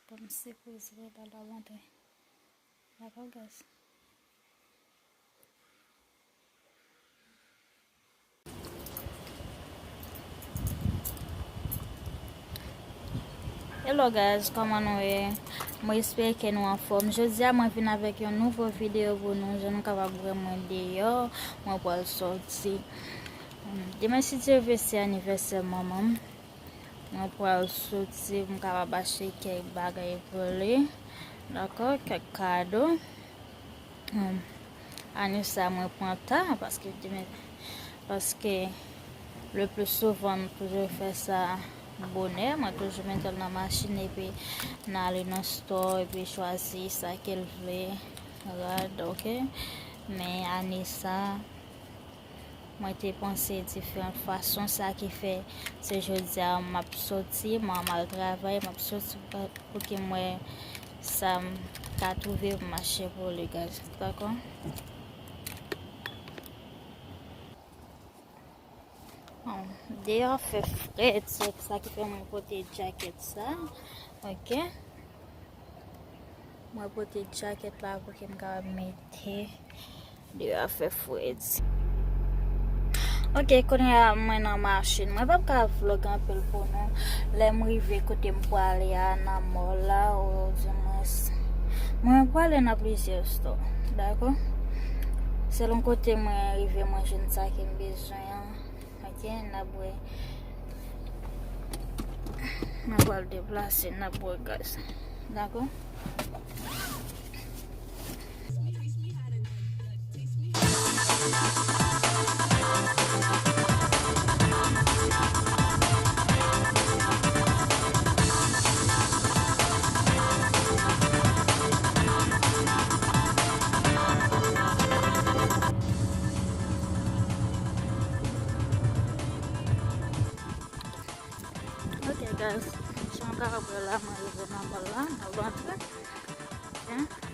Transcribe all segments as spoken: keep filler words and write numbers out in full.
Kòm sipriz pou lè l ap antre. Dakò, guys? Hello guys, kòman nou ye? Mwen espere ke nou anfòm. Jodi a mwen vin avèk yon nouvo videyo pou nou, jan nou kapab wè mwen deyò, mwen pral sòti. Demen, si Dye vle, se anivèsè manman m. Mwen pral soti pou m kapab achte kèk bagay pou li. Dakò, kèk kado. Hmm. Ane sa, mwen pran ta, paske demen, paske le pli souvan, m toujou fè sa bonè. Mwen toujou mete l nan machin, epi n ale nan store, epi chwazi sa ke l vle, rad, oke. Men ane sa, mwen te panse diferan fason, sa ki fè se jodi a m ap soti, m al travay, m ap soti pou, pou ke m wè sa m ka twouve pou m achte pou li, guys. Dakò? Bon, deyò fè frèt, se sa ki fè mwen pote djakèt sa. Oke. Mwen pote djakèt la pou ke m kapab mete. Deyò a fè frèt. Oke, kounye a mwen nan machin. Mwen p ap ka vlog anpil pou nou. Lè m rive kote m prale a nan mall la, oudimwens, mwen prale nan plizyè store, dakò? Selon kote mwen rive, mwen jwenn sa ke m bezwen an. Oke, n ap wè. Mwen pral deplase, n ap wè, guys. Dakò? Ok, guys, jan w kapab wè la, mwen rive nan mall la, nan rantre. Ok.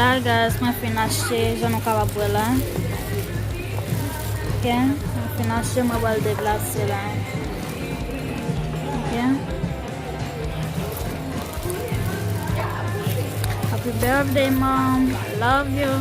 Alright guys, mwen fin achte, jan nou kapab wè la. Ok, mwen fin achte, mwen pral deplase la. Ok. Happy birthday, mom. I love you.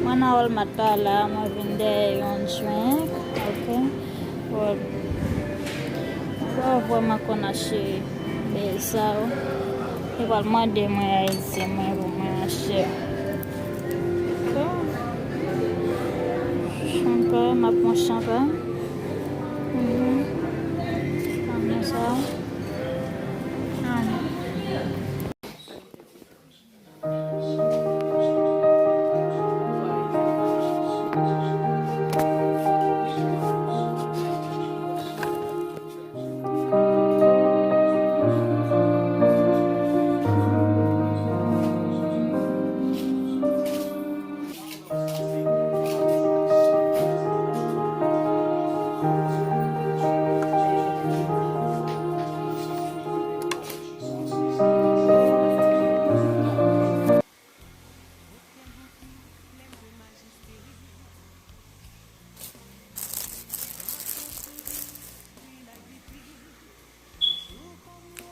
Mwen nan Walmart la, la, mwen vin dèyè yon drink, ok? Bon, mwen pa vrèman konn achte bèl sa yo. Yo pral mande mwen Ayiti, mwen pou mwen achte. Ok? Chanpay, m ap pran chanpay. Mhm. Ann sa. Ann.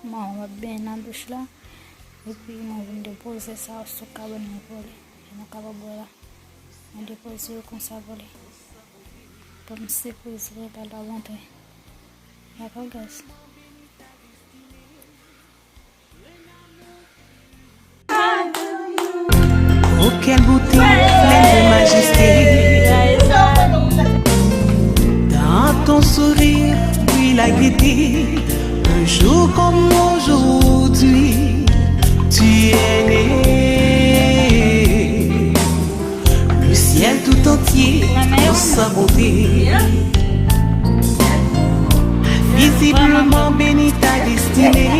Bon, m ap benyen nan douch la. Epi mwen vin depoze sa sou kabann mwen pou li. Jan nou kapab wè la. Mwen depoze yo konsa pou li. Pou m sipriz li lè l ap antre. Dakò, guys? Oh, quelle beauté, pleine de majesté. Dans ton sourire brille la gaieté. Un jour comme aujourd'hui, tu es né. Le ciel tout entier dans sa beauté. Visiblement béni ta destinée.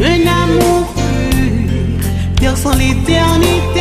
Un amour pur, perçant l'éternité.